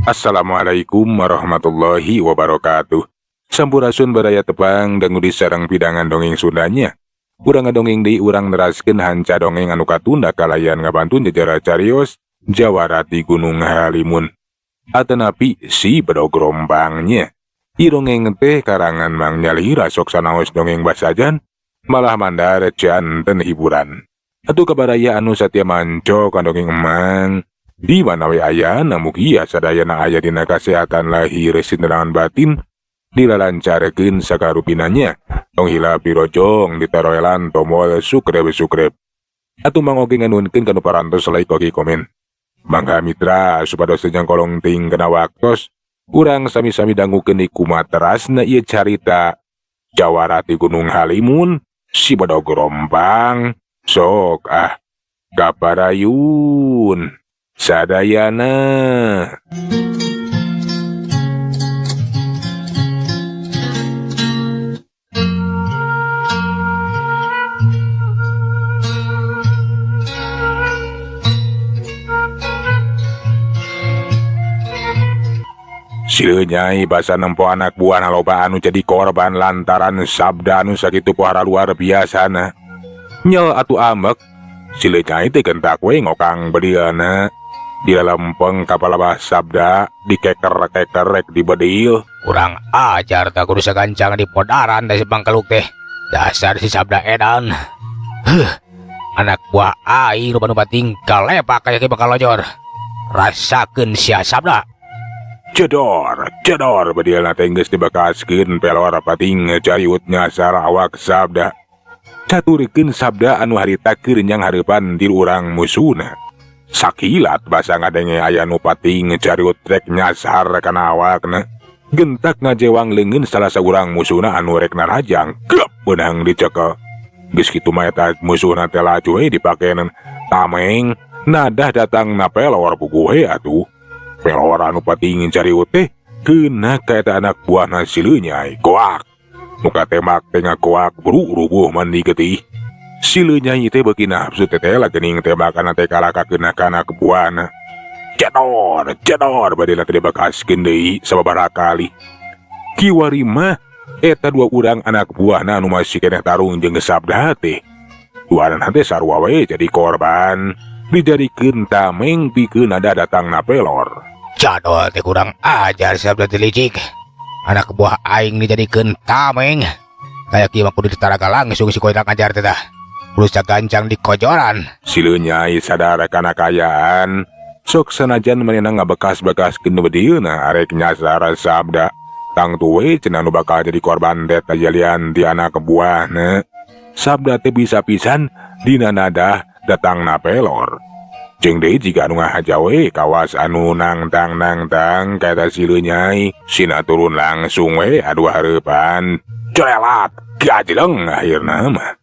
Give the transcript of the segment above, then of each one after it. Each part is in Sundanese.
Assalamualaikum warahmatullahi wabarakatuh. Sampurasun baraya tepang dangu di sareng pidangan dongeng Sundanya. Urang ngadongeng deui, urang neraskeun hanca dongeng anu katunda kalayan ngabantun jajara carios Jawara ti Gunung Halimun. Atanapi Si Bedog Rompangnya. Ieu dongeng teh karangan Mang Nyalira, sok sanaos dongeng basajan malah mandar janten hiburan. Atuh kabaraya anu satia manco ka dongeng emang di mana we ayana, mugia sadayana aya dina kasehatan lahir sintenangan batin, dilalancarkeun sakarupinanya. Tong hilap dirojong, ditaroelan tombol subscribe subscribe. Atuh Mang oge nganuhunkeun kanu parantos like oge komen. Mangga mitra, supados teu kolong ting kana waktos, urang sami-sami dangukeun kumaha terasna ieu carita Jawara ti Gunung Halimun, Si Bedog Rompang. Sok ah, kaparayun sadayana. Si Nyai basa nempo anak buah loba anu jadi korban lantaran Sabda anu sakitu pohara luar biasana. Nyel atuh ambek, si Nyai teh gentak we ngokang bedilna. Di lempeng kapalabah Sabda dikeker-keker rek dibedil. Kurang ajar, tak kudu sagancang di podaran dari si pangkeluk teh. Dasar si Sabda edan. Huh, anak buah aing rupa nu tinggal lepak kayak bakal lojor. Rasakeun sia, Sabda. Cedor, cedor, bedilna teh geus dibekaskeun pelor pating cariut nyasar awak Sabda. Caturkeun Sabda anu harita keur nyang hareupan di urang musuhna. Sakilat basa ngadenge aya nu pating cariut rek nyasar kana awakna. Gentak ngajewang leungeun salah saurang musuhna anu rek narajang, gep beunang dicekel. Geus kitu mah eta musuhna teh laju we dipake tameng, nadah datang na pelor puguh we atuh. Pelor anu pating cariut teh kena ka eta anak buahna si Lenyai, goak. Nu katemak teh ngagoak buru rubuh mandi getih. Si Lenyai teh beuki nafsu tetela geuning tembakan teh kalah kakeuna ka anak buahna. Cedor, cedor, badena teh dibekaskeun deui sababaraha kali. Kiwari mah eta dua urang anak buahna anu masih keneh tarung jeung Sabda teh. Duanana teh sarua we jadi korban, dijadikeun tameng pikeun nada datangna pelor. Jadol teh, kurang ajar Sabda teh licik. Anak buah aing dijadikeun tameng. Kayak kieu mah kudu ditaraga langsung si kurang ajar teh tah. Kudu sagancang dikojoran. Si Lenyai sadar kana kaayaan, sok sanajan manehna ngabekas-bekaskeun bedilna arek nyasar Sabda. Tangtu we cenah nu bakal jadi korban teh tajalian di anak buahna. Sabda teh bisa pisan dina nadah datangna pelor. Jeung deui jiga anu ngahaja we kawas anu nangtang nangtang ka eta si Lenyai, sina turun langsung we adu hareupan. Corelat gajleng akhirna mah.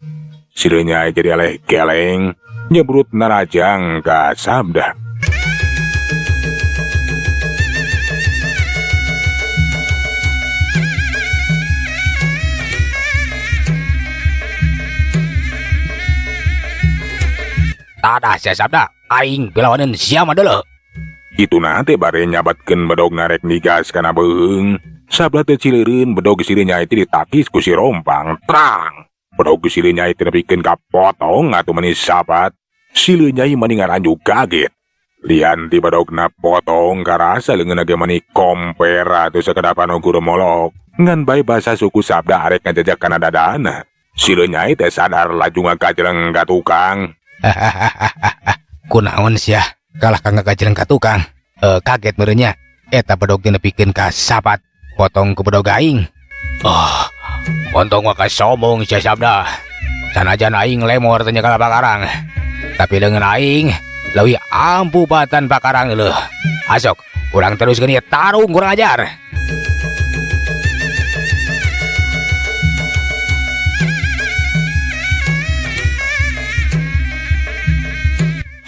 Si Lenyai jadi eleh geleng nyebrut narajang ka Sabda. Tadah sia Sabda, aing pilawaneun sia mah deuleu. Itu teh bare nyabatkeun bedog narek nigas kana beuheung. Sabda teh cileureun, bedog si Lenyai teh ditakis ku si Rompang. Trang. Bedog si Lenyai teh nepikeun kapotong atuh meni sapat. Si Lenyai mani ngaranjuk kaget. Lian ti bedogna potong, karasa leungeunna ge mani komper atuh sakedapan ukur molok. Ngan bae basa suku Sabda arek ngajajak kana dadana. Si Lenyai teh sadar laju ngagajleng ka tukang. Kunaon sia kalah ka ngagajleng ka tukang? E, kaget meureun nya eta bedog teh nepikeun ka sapat, potong ku bedog aing. Oh, montong mah sombong sia, Sabda. Sanajan aing lemor teh nyekal pakarang, tapi leungeun aing leuwih ampuh batan pakarang leuh. Asok urang teruskeun ieu tarung, kurang ajar.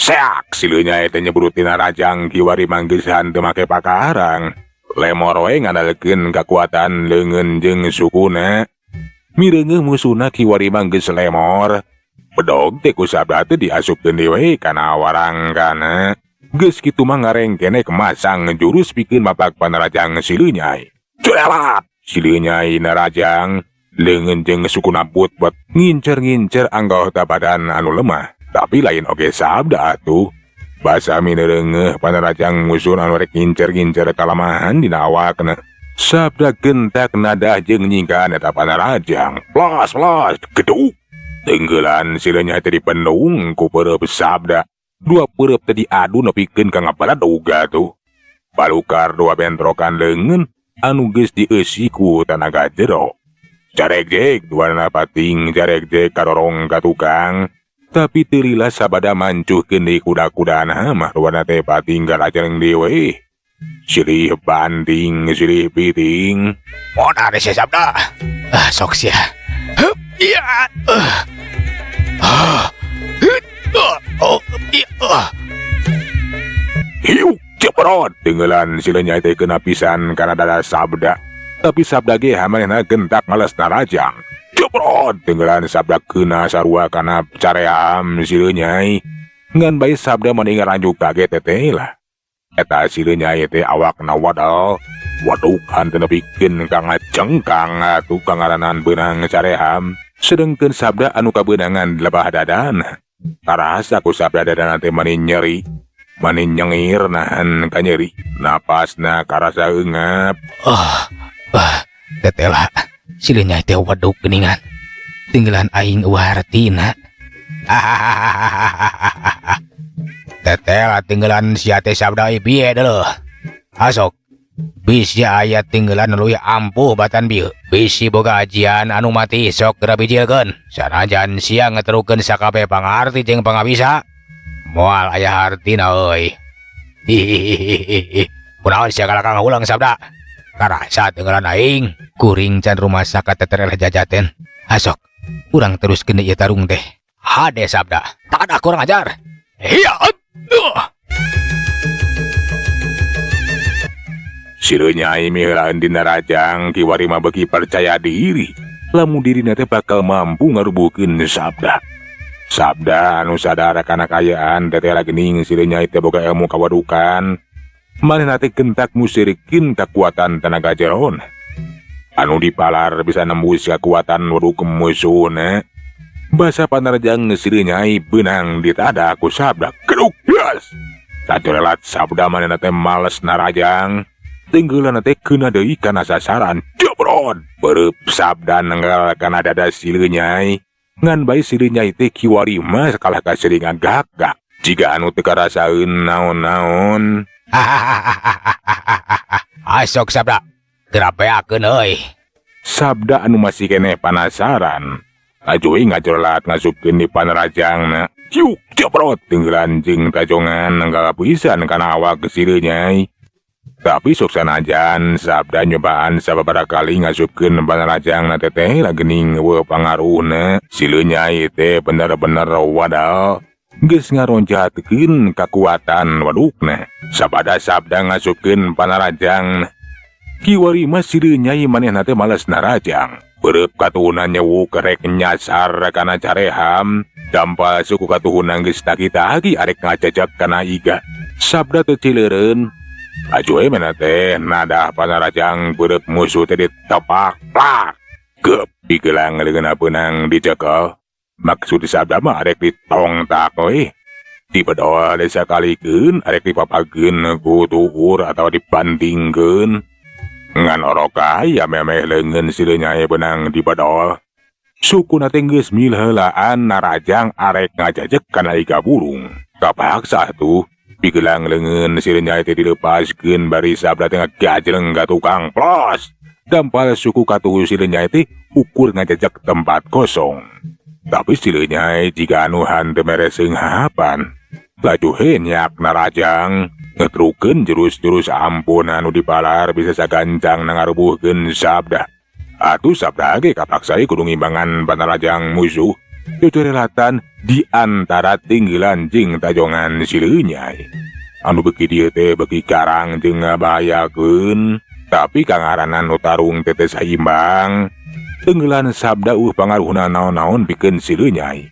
Seak, si Lenyai teh nyebrut tina rajang, kiwari manggisan teu make pakarang. Lemor we ngandalkeun kakuatan leungeun jeung sukuna. Mireungeuh musuhna kiwari manggeus lemor. Bedog teh ku Sabda teh diasupkeun deui we kana warangkana. Geus kitu mah ngarengkenek masang jurus pikeun mapak panarajang Si Leunyai. Curelat! Si Leunyai narajang leungeun jeung sukuna but-but ngincer-ngincer anggota badan anu lemah. Tapi lain oge Sabda atuh. Basa minereungeuh panarajang musuh anu rek ngincer-ngincer kalemahan dina awakna. Sabda gentak nadah jeung nyingkahan eta panarajang. Plos plos geduk. Tenggelan Si Leunyai teh dipendung ku peureub Sabda. Dua peureub teh diadu nepikeun ka ngabaladug atuh. Balukar dua bentrokan leungeun anu geus dieusi ku tanaga jero. Caregjeg duanana pating caregjeg kadorong ka tukang. Tapi teu lila sabada mancuhkeun deui kuda-kudana mah duana teh pating galajeng deui we. Silih banting, silih piting. Modar sia Sabda. Ah, sok sia. Hup, iya. Ah. Hut, ah, oh, iya. Ah. Hiuk, ceprot. Tenggelan Si Leunyai teh kena pisan kana dada Sabda. Tapi Sabda ge manehna gentak ngales narajang. Ceprot, tenggelan Sabda kena sarua kana caream Si Leunyai. Ngan bae Sabda mah ngaranjuk kaget teh lah. Eta Si Leunyai teh awakna wadal. Wadukan teu nepikeun ka ngacengkang atuh kangaranan beunang careham. Sedengkeun Sabda anu kabeunangan lebah dadana. Karasa ku Sabda dadana teh mani nyeri. Mani nyengir nahan kanyeri. Napasna karasa eungap. Ah, ah, tetela. Si Leunyai teh waduk geuningan. Tinggalan aing eueuh hartina. Tetela tinggalan sia teh Sabda euy piye deuleuh. Asok. Bisi aya tinggalan leuwih ampuh batan bieu. Bisi boga ajian anu mati sok geura bijilkeun. Sanajan sia ngeterukeun sakabeh pangarti jeung pangabisa, moal aya hartina euy. Hihihihi. Kunaon sia kalakang ulang Sabda? Karasa tinggalan aing. Kuring can rumasa ka tetereleh jajaten. Asok, urang teruskeun ieu tarung teh. Hade Sabda, tadah kurang ajar. Hiya. Si Leunyai miheulaan dina rajang kiwari mah beuki percaya diri. Lamun dirina teh bakal mampu ngarubuhkeun Sabda. Sabda anu sadar kana kaayaan teteh geuning Si Leunyai teh boga ilmu kawadukan. Manehna teh gentak musirikeun kakuatan tenaga jeron. Anu dipalar bisa nembus kakuatan waduk musuhna. Basa panarjang Si Leunyai beunang ditada ku Sabda. Keduk yes. Sacorelat Sabda manehna teh males narajang. Tenggelan teh kena deui kana sasaran. Jebrot. Beureub Sabda nenggal kana dada Si Leunyai. Ngan bae Si Leunyai teh kiwari mah kalah ka seringan gagak. Jiga anu teu karasaeun naon-naon. Asok Sabda, geura beakeun euy. Sabda anu masih keneh panasaran. Laju we ngajorlat ngasupkeun di panarajangna. Ciuk jebrot tenggelan jeung tajongan nenggal pisan kana awak Si Leunyai. Tapi sok sanajan Sabda nyobaan sababaraha kali ngasupkeun panarajangna teteh lah geuning eueuh pangaruhna. Si Leunyai teh bener-bener wadal. Geus ngaronjatkeun kakuatan wadukna. Sabada Sabda ngasupkeun panarajang. Kiwari mah Si Leunyai manehna teh males narajang. Beureub katuhuna nyewuk rek nyasar kana careham. Dampal suku katuhuna geus tagi-tagi arek ngajajak kana iga. Sabda teu cileureun. Laju we manehna teh nadah panarajang beureub musuh teh ditepak plak. Geup digelang leungeunna beunang dicekel. Maksud Sabda mah arek ditongtak we. Dibedol sakalikeun arek dipapageun ku tuur atawa dibandingkeun. Ngan orok aya memeh leungeun Si Leunyai beunang dibedol. Sukuna teh geus milheulaan narajang arek ngajajek kana iga burung. Kapaksa tuh digelang leungeun Si Leunyai teh dilepaskeun bari Sabda teh ngagajleng ka tukang plos. Dampal suku katuhu Si Leunyai teh ukur ngajajek tempat kosong. Tapi Si Leunyai jiga anu hanteu mere seunghapan. Laju henyak narajang ngetrukeun jurus-jurus ampun anu dipalar bisa sagancang ngarubuhkeun Sabda. Atuh Sabda ge kapaksa kudu ngimbangan panarajang musuh. Cocorelatan di antara tinggilan jeung tajongan Si Leunyai. Anu beuki dieu teh beuki garang jeung ngabahayakeun, tapi kangaranan nu tarung teh teu saimbang. Tenggelan Sabda pangaruhna naon-naon pikeun Si Leunyai.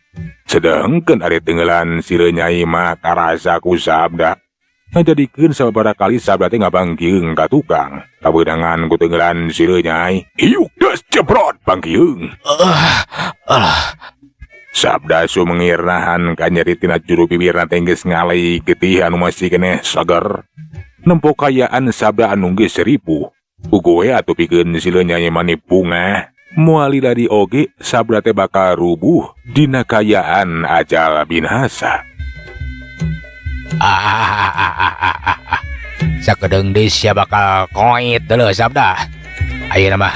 Sedengkeun ari tenggelan Si Leunyai mah karasa ku Sabda. Ngajadikeun sababaraha kali Sabda teh ngabangkieung ka tukang. Kabeunangan ku teunggelan si Leunyai. Hiuk deus jebrot bangkieung. Alah. Sabda sumengir nahan kanyeri tina juru bibirna teh geus ngalei getih anu masih keneh seger. Nempo kayaan Sabda anu geus ripuh. Puguh we atuh pikeun si Leunyai mani bungah. Moal lila di oge Sabda teh bakal rubuh dina kayaan ajal binasa. Sakedeung deui sia bakal koit deuleu Sabda. Ayeuna mah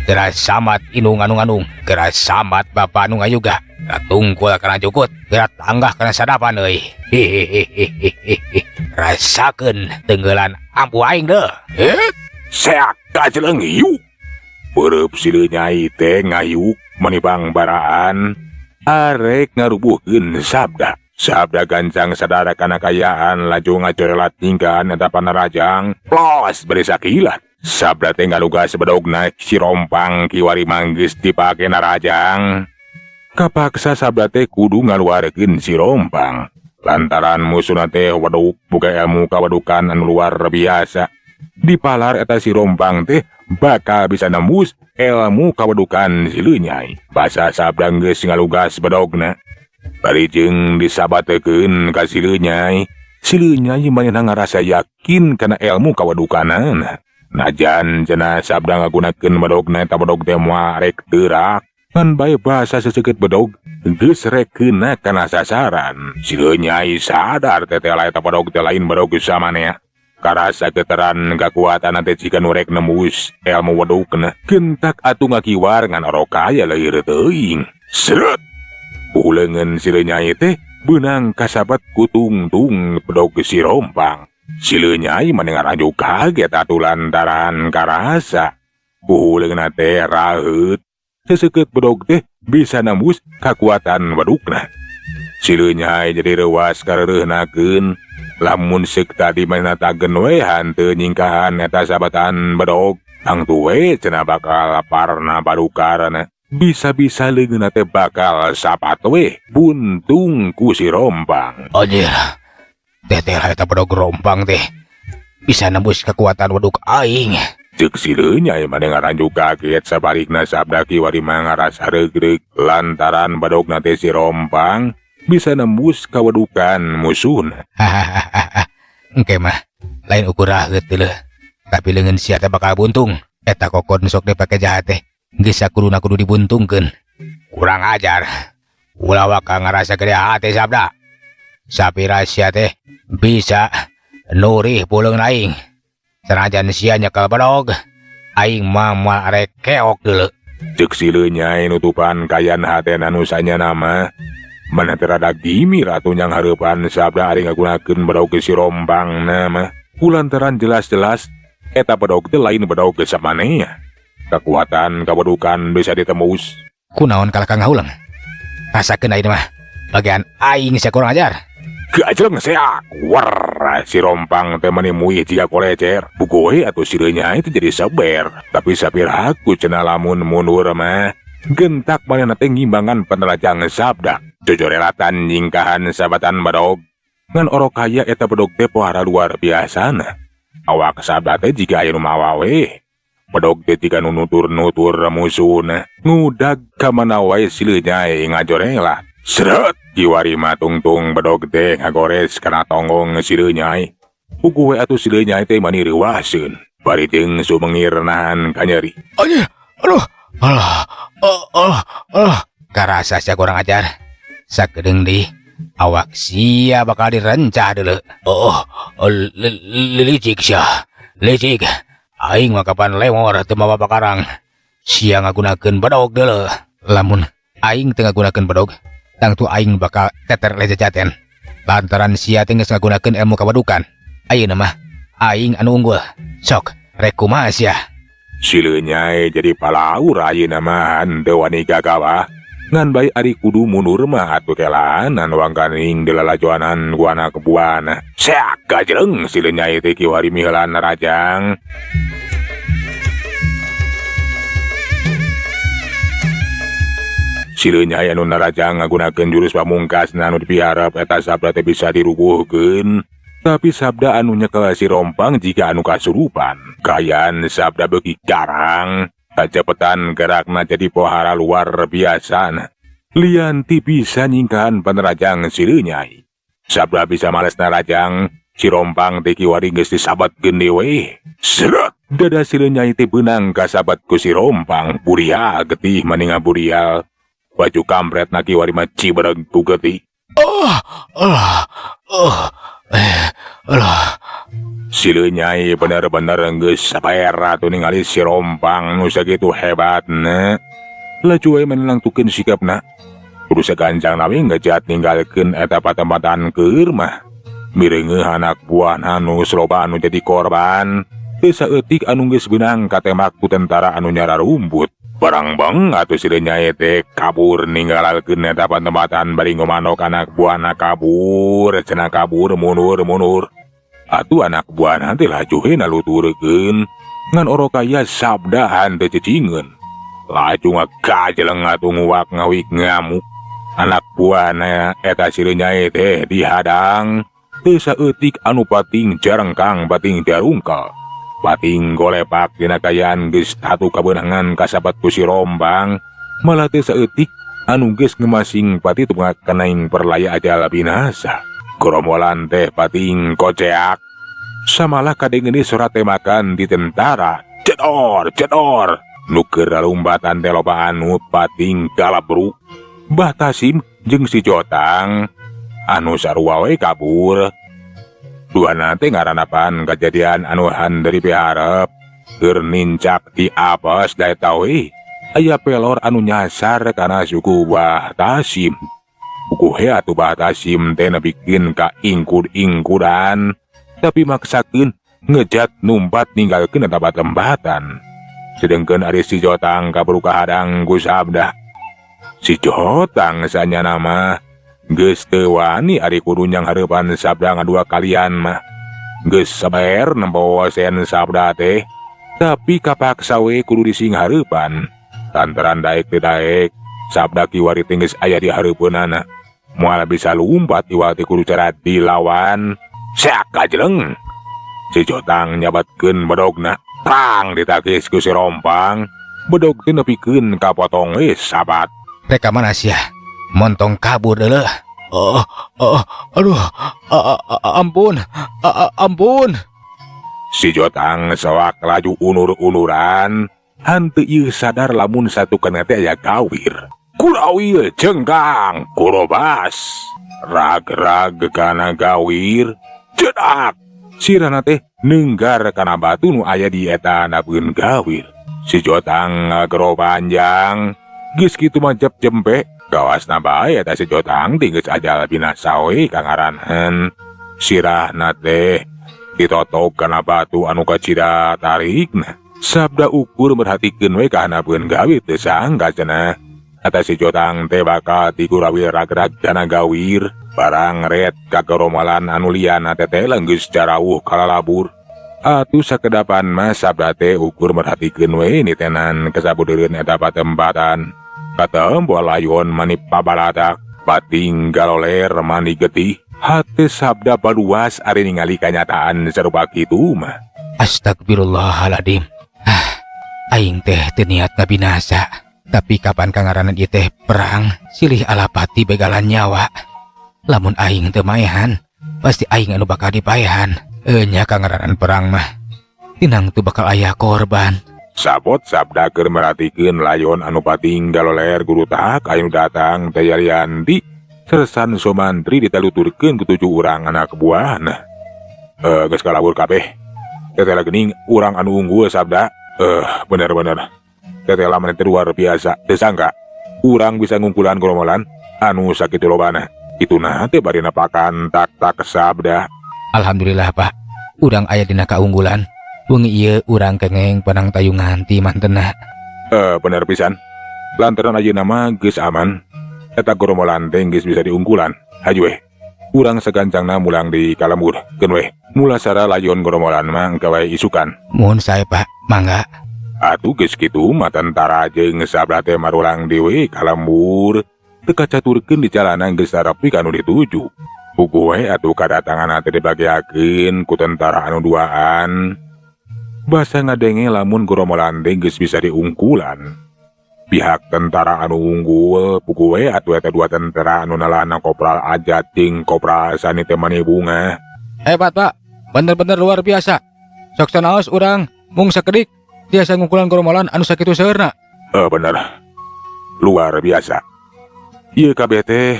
geura samat indung anu ngandung, geura samat bapa anu ngayuga, geura tungkul kana jukut, geura tanggah kana sadapan euy. Hihihihihi. Rasakeun teunggelan ampu aing deuh. Het, seak kajeleung hiuk. Beureub si Leunyai teh ngayuk manibang baraan arek ngarubuhkeun Sabda. Sabda gancang sadar kana kayaan laju ngacorelat nyingkahan eta panarajang plos bari sakilat. Sabda teh ngalugas bedogna si rompang kiwari manggeus dipake narajang. Kapaksa Sabda teh kudu ngaluarkeun si rompang. Lantaran musuhna teh weduk boga ilmu kawedukan anu luar biasa. Dipalar eta si rompang teh bakal bisa nembus ilmu kawedukan si Leunyai. Basa Sabda geus ngalugas bedogna. Bari jeung disabatekeun ka si Leunyai. Si Leunyai manehna ngarasa yakin kana ilmu kawedukanana. Najan cenah Sabda ngagunakeun bedogna eta bedog teh moal rek teurak. Ngan bae basa seseukeut bedog geus rek keuna kana sasaran. Si Leunyai sadar tetela eta bedog teh lain bedog samanea. Karasa getaran kakuatan teh jika nu rek nembus ilmu wedukna. Gentak atuh ngakiwar ngan orokaya leuhir teuing. Seret! Uleungeun si Leunyai teh beunang kasabat kutungtung bedog si rompang. Si Leunyai mani ngaranjuk kaget atuh lantaran karasa. Uleungeunna teh raheut. Seseukeut bedog teh bisa nembus kakuatan wedukna. Si Leunyai jadi reuas kareureunahkeun. Lamun seuk tadi manehna tagen we hanteu nyingkahan eta sabatan bedog. Tangtu we cenah bakal parna barukarna. Bisa-bisa leungeunna teh bakal sapat we buntung ku si rompang. Anjir, teteh eta bedog rompang teh bisa nembus kekuatan weduk aing. Ceuk si Leunyai mah ngaranjuk kaget sabalikna Sabda kiwari mah ngarasa reugreug lantaran bedogna teh si rompang bisa nembus kawedukan musuhna. Hahaha, engke mah lain ukur raheut teh leuh, tapi leungeun sia teh bakal buntung. Eta kokon sok dipake jahat teh. Geus sakuduna kudu dibuntungkeun. Kurang ajar. Ulah waka ngarasa gede hati Sabda. Sapira sia teh bisa nurih puleung aing. Sanajan sia nyekel bedog, aing mah moal arek keok deuleu. Ceuk si Leunyai nutupan kayan hatena nu sanyana mah. Maneh teh rada gimir atuh nyang hareupan Sabda ari ngagunakeun bedog si rompangna mah. Kulantaran jelas-jelas eta bedog teh lain bedog samanea. Kekuatan kawedukan bisa ditembus. Kunaon kalah ka ngahuleng? Rasakeun ayeuna mah bagian aing sia kurang ajar. Gajleng seak, war si rompang teh mani muih jiga kolecer. Bugoe atuh si Leunyai teh jadi seber. Tapi sapiraku cenah lamun mundur mah. Gentak manehna teh ngimbangan penerajang Sabda. Jojorelatan nyingkahan sabatan bedog. Ngan orok kaya eta bedog teh pohara luar biasana. Awak Sabda teh jiga aya nu mawa we. Bedog teh jiga nu nutur-nutur musuhna. Ngudag ka mana wae si Leunyai ngajorelah. Seret! Kiwari mah tungtung bedog teh ngagores kana tonggong si Leunyai. Puguh we atuh si Leunyai teh mani reuwaseun. Bari jeung sumengir nahan kanyeri. Anjir, aduh, alah, alah, alah. Karasa sia kurang ajar. Sakedeung deui awak sia bakal direncah deuleu. Oh, licik sia. Licik. Aing mah kapan lemor teu mawa pakarang. Sia ngagunakeun bedog deuleu. Lamun aing teu ngagunakeun bedog, tangtu aing bakal teter lejajaten. Lantaran sia teh geus ngagunakeun ilmu kawedukan. Ayeuna mah aing anu unggul. Sok, rek kumaha sia? Si Leunyai jadi palaur ayeuna mah henteu wani gagawah. Ngan bae ari kudu mundur mah atuh kelanan wangkaning dilalajoanan ku anak buana. Seak gajleng si Leunyai teh kiwari miheulan rajang. Si Leunyai anu narajang ngagunakeun jurus pamungkasna anu dipiharep eta Sabda teh bisa dirubuhkeun. Tapi Sabda anu nyekel si Rompang jiga anu kasurupan. Kaayaan Sabda beuki garang, kacepetan gerakna jadi pohara luar biasa. Lian ti bisa nyingkahan panerajang si Renyai. Sabda bisa males narajang, si Rompang teh kiwari geus disabatkeun deui we. Seret! Dada si Renyai teh beunang kasabat ku si Rompang, burial getih mani ngaburial. Baju kampretna kiwari mah cibereg ku getih. Oh, alah, oh, eh, alah. Si Renyai bener-bener geus saper atuh ningali si Rompang nu sakitu hebatna. Laju we menelangtukeun sikapna. Kudu saganjangna we ngejat ninggalkeun eta patempatan keur mah. Mireungeuh anak buahna nu loba anu jadi korban. Teu saeutik anu geus beunang katemak ku tentara anu nyararumput. Barangbang atuh si Renyai teh kabur ninggalkeun eta patempatan bari ngomandok anak buahna, "Kabur," cenah, "kabur, mundur, mundur." Atuh anak buahna teh laju we naluturkeun. Ngan orokaya Sabda henteu cicingeun. Laju ngagajeleng atuh nguak ngawik ngamuk. Anak buahna eta si Renyai teh dihadang. Teu saeutik anu pating jarengkang, pating jarungkal. Pating golepak dina kaayaan geus tatu kabeunangan kasabat ku si Rompang. Malah teu saeutik anu geus ngemasing pati teu kenaing perlaya ajal binasa. Gerombolan teh pating koceak. Samalah kadenge suara tembakan di tentara. Cedor, cedor. Nu keur lalumbatan teh loba anu pating galabruk. Bah Tasim jeung si Jotang anu sarua we kabur. Duana teh ngaranapan kejadian anu henteu dipiharep. Keur nincak di apes da eta we. Aya pelor anu nyasar kana suku Bah Tasim. Puguh he atuh Bah Tasim teh nepikeun ka ingkud-ingkudan. Tapi maksakeun ngejat numpat ninggalkeun eta patempatan. Sedengkeun ari si Jotang kaburu kahadang ku Sabda. Si Jotang sanyana mah geus teu wani ari kudu nyanghareupan Sabda ngadua kalian mah. Geus saber nempo sen Sabda teh, tapi kapaksa we kudu disinghareupan. Lantaran daek teu daek, Sabda kiwari teh geus aya di hareupeunana. Moal bisa lumpat iwal teh kudu cara dilawan. Seak kajeleng. Si Jotang nyabatkeun bedogna, prang ditakis ku si Rompang. Bedog teh nepikeun kapotong we sabat. Rek ka mana sia? Montong kabur deuleuh. Oh, oh, aduh, ampun, ampun. Si Jotang soak laju unur-unuran. Henteu ieu sadar lamun satukana teh aya gawir. Kurawil cengkang, kurobas. Rag-rag kana gawir, jedak. Sirahna teh nenggar kana batu nu aya di eta handapeun gawir. Si Jotang ngagero panjang. Geus kitu mah jep jempe. Gawasna bae eta si Jotang teh geus ajal binasa we kangaranan. Sirahna teh ditotok kana batu anu kacida tarikna. Sabda ukur merhatikeun we ka handapeun gawir teu sangka cenah. Eta si Jotang teh bakal tikurawil rag-rag kana gawir. Barang ret ka gerombolan anu liana teh teh geus jarawuh kalalabur. Atuh sakedapan mah Sabda teh ukur merhatikeun we nitenan kasabudeureun eta patempatan. Katempo layon mani pabalatak, pating galoler mani getih. Hate Sabda baluas ari ningali kanyataan sarupa kitu mah. Astagfirullahaladzim. Ah, aing teh teu niat ngabinasa. Tapi kapan kangaranan ieu teh perang silih alapati begalan nyawa. Lamun aing teu maehan, pasti aing anu bakal dipaehan. Enya kangaranan perang mah. Tinang tu bakal aya korban. Sabot Sabda keur merhatikeun layon anu pating galoler gurutak anu datang teh Yanti. Sersan Somantri ditaluturkeun ku tujuh urang anak buahna. Eh, geus kalabur kabeh. Tetela geuning urang anu unggul, Sabda. Eh, bener-bener. Tetela maneh teh luar biasa, teu sangka urang bisa ngungkulan gerombolan anu sakitu lobana. Itu nah teh bari napakan tak-tak Sabda. Alhamdulillah, Pak. Urang aya dina kaunggulan. Wengi ieu urang kengeng panang tayungan ti mantena. Eh, bener pisan. Lantaran ayeuna mah geus aman. Eta gerombolan teh geus bisa diunggulan. Hayu weh. Urang sagancangna mulang di ka lembur. Keun weh. Mulasara layon gerombolan mah engke wae isukan. Muhun sae, Pak, mangga. Atuh geus kitu mah tentara jeung Sabda teh marulang deui ka lembur. Teu kacaturkeun di jalanan geus tarapi ka nu dituju. Puguh we atuh kadatangan teh dibagiakeun ku tentara anu duaan. Basa ngadenge lamun goromolan teh geus bisa diungkulan. Pihak tentara anu unggul puguh we atuh eta dua tentara anu nalana Kopral Ajat jeung Kopral Sani teh mani bungah. Hebat, Pak. Bener-bener luar biasa. Sok sanaos urang mung sakedik tiasa ngungkulan goromolan anu sakitu seueurna. Eh, bener. Luar biasa. Ieu kabeh teh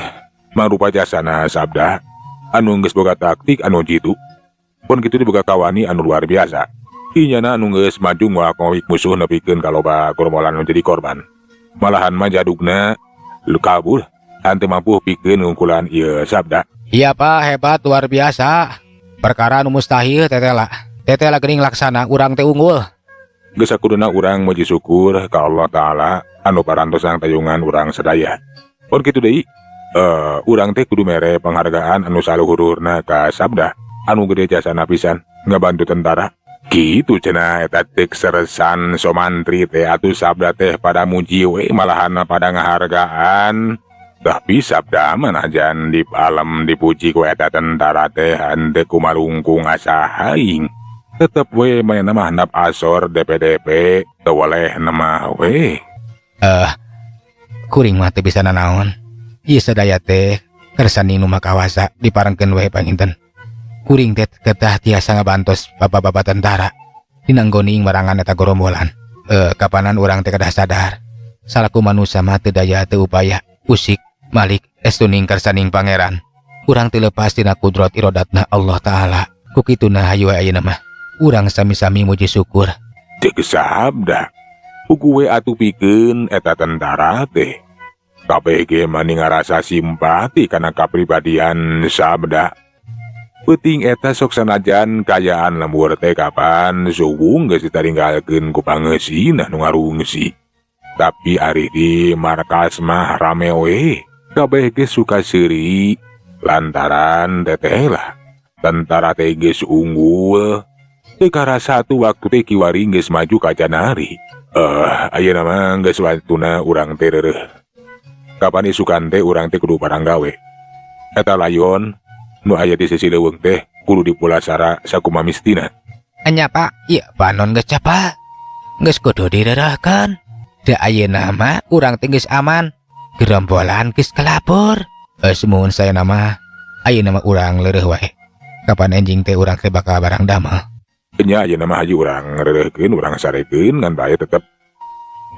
mangrupa jasana Sabda anu geus boga taktik anu jitu. Pun kitu diboga kawani anu luar biasa. Inyana anu geus maju nguak-nguik musuh nepikeun ka loba goromolan anu jadi korban. Malahan mah jadugna lu kabur henteu mampu pikeun ngungkulan ieu Sabda. Iya, Pak, hebat luar biasa. Perkara anu mustahil tetela. Tetela geuning laksana urang teh unggul. Geus sakuduna urang muji syukur ka Allah Ta'ala anu parantos tayungan urang sadaya. Pun kitu deui, urang teh kudu mere penghargaan anu saluhur-luhurna ka Sabda anu gede jasana pisan ngabantu tentara. Kitu cenah eta ceuk Sersan Somantri teh atuh Sabda teh pada muji we malahan pada ngahargaan. Tapi Sabda mah najan di alam dipuji ku eta tentara teh henteu kumalungkung asa aing. Tetep we manehna mah handap asor DPDP teu weleh mah we. Kuring mah teu bisa nanaon. Ieu sadaya teh kersaning nu Maha Kawasa diparengkeun we panginten. Kuring teh ketah tiasa ngabantos bapak-bapak tentara dina nggoning marangan eta gorombolan. Kapanan urang teh kedah sadar salaku manusia mah teu daya teu upaya usik malik estuning kersaning pangeran. Urang teu lepas tina kudrat irodatna Allah Ta'ala. Ku kituna hayu ayeuna mah urang sami-sami muji syukur. Ceuk Sabda. Puguh we atuh pikeun eta tentara teh. Kabeh ge mani ngarasa simpati kana kapribadian Sabda. Peuting eta sok sanajan kayaan lembur teh kapan suwung geus ditaringgalkeun ku pangeusina nu ngarungsi. Tapi ari di markas mah rame we. Kabeh ge suka seuri lantaran teteh lah. Tentara teh geus unggul. Teu karasa atuh waktu teh kiwari geus maju ka janari. Ayeuna mah geus waktuna urang teh reureuh. Kapan isukan teh urang teh kudu parang gawe. Eta layon nu aya di sisi leuweung teh kudu dipulasara sakumaha mistina. Enya, Pak, ieu panon geus capal. Geus kudu direureuhkeun. Da ayeuna mah urang teh geus aman. Gerombolan geus kelabur. Sumuhun saya nama ayeuna mah urang leureuh wae. Kapan enjing teh urang teh bakal barang damel. Nya ayeuna mah hayu urang reureuhkeun, urang sarekeun ngan bae tetep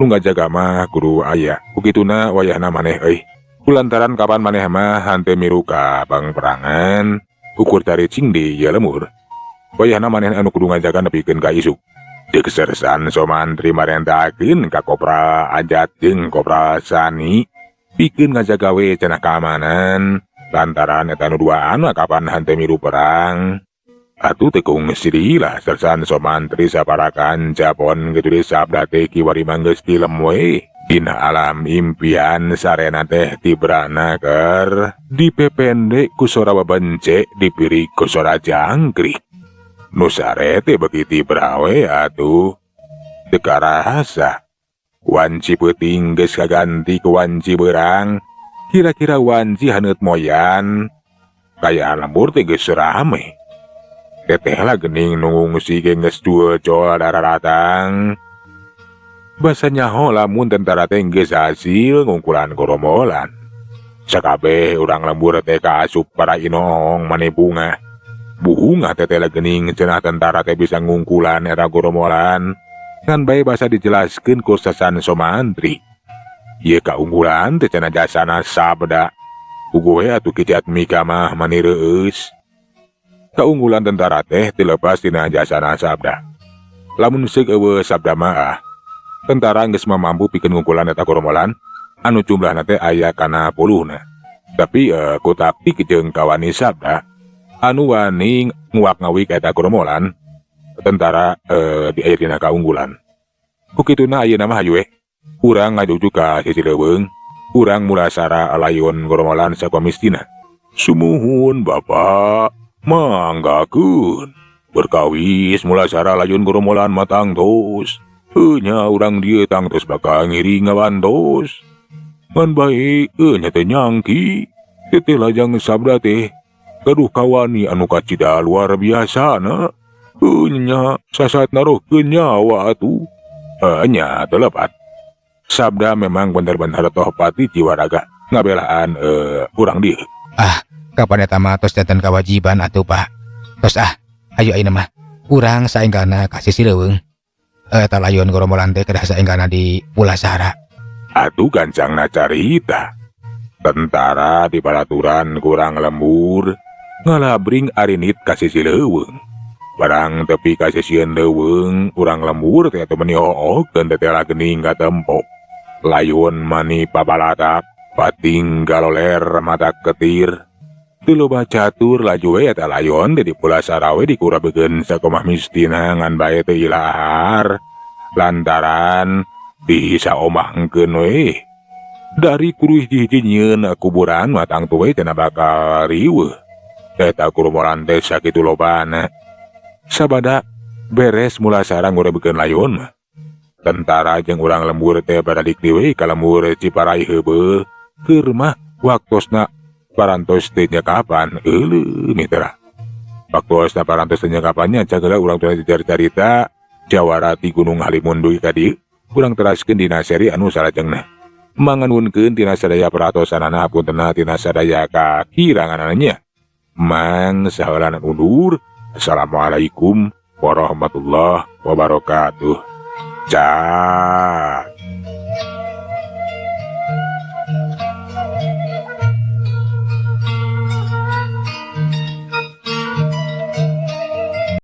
nu ngajaga mah kudu aya. Ku kituna wayahna maneh euy. Kulantaran kapan maneh mah hanteu milu ka pangperangan, ukur caricing di ieu lemur. Wayahna maneh anu kudu ngajaga nepikeun ka isuk. Ceuk Sersan Somantri marentakeun ka Kopral Ajat jeung Kopral Sani pikeun ngajaga we cenah keamanan lantaran eta nu duaan mah kapan hanteu milu perang. Atuh teu kungsi deui lah Sersan Somantri saparakan japon kitu deui Sabda teh kiwari mah geus tilem we. Dina alam impian sarena teh tibrana keur dipepende ku sora babence dipirig ku sora jangkrik. Nu sare teh beuki tibra we atuh. Teu karasa. Wanci peuting geus kaganti ku wanci beurang. Kira-kira wanci haneut moyan. Kayaan lembur teh geus rame. Teteh lah geuning nu ngungsi ge geus jual-jual dararatang. Basa nyaho lamun tentara teh geus hasil ngungkulan gorombolan. Sakabeh urang lembur teh kaasup para inohong mani bungah. Buhungah teteh lah geuning cenah tentara teh bisa ngungkulan eta gorombolan. Ngan bae basa dijelaskeun ku Sersan Somantri. Ieu kaunggulan teh cenah jasana Sabda. Puguh we atuh Ki Jatmika mah mani reueus. Kaunggulan tentara teh teu lepas tina jasana Sabda. Lamun seuk eueuh Sabda mah ah, tentara geus mah mampu pikeun ngungkulan eta gorombolan anu jumlahna teh aya kana puluhna. Tapi ku taktik jeung kawani Sabda anu wani nguak-ngawik eta gorombolan, tentara di aya dina kaunggulan. Ku kituna ayeuna mah hayu we urang ngajugjug ka sisi leuweung, urang mulasara layon gorombolan sakumistina. Sumuhun Bapak, manggakeun. Berkawis mulasara layun gorombolan mah tangtos. Nya urang dieu tangtos bakal ngiring ngabantos. Ngan bae nya teh nyangki. Teteh lajang Sabda teh Gaduh kawani anu kacida luar biasa na. Nya sasat naruhkeun nyawa atuh. Nya teu lepat. Sabda memang bener-bener tohpati jiwa raga ngabelaan urang dieu. Ah, kapan eta mah tos janten kawajiban atuh, Pak. Tos ah, ayo ayeuna mah. Urang saenggalna ka sisi leuweung. Eta layon gorombolan teh kedah saenggalna di Pulasara. Atuh gancangna carita. Tentara di paraturan ku urang lembur ngalabring arinit ka sisi leuweung. Barang tepi ka sisieun leuweung, urang lembur teh atuh meni hookeun tetela geuning katempo. Layon mani pabalatak, pating galoler mata ketir. Teu loba catur laju we eta layon teh di Pulasara we dikurabekeun sakumaha mistina ngan bae teu ilahar. Lantaran disaomahkeun we. Dari kudu hiji-hiji nyieun kuburan mah tangtu we cenah bakal riweuh. Eta kurumoran teh sakitu lobana. Sabada beres Mulasara ngurebekeun layon mah. Tentara jeung urang lembur teh baralik deui ka lembur Ciparai heubeul. Keur mah waktosna parantos teh nyekapan euleuh mitra. Waktosna parantos teh nyekapannya cagela urang teh carita jawara ti Gunung Halimun dugi ka dieu. Urang teraskeun dina seri anu salajengna. Manganuhunkeun tina sadaya peratosanana, hapuntenna tina sadaya kakiranganana. Mang saheulana undur. Assalamualaikum warahmatullahi wabarakatuh. Cak.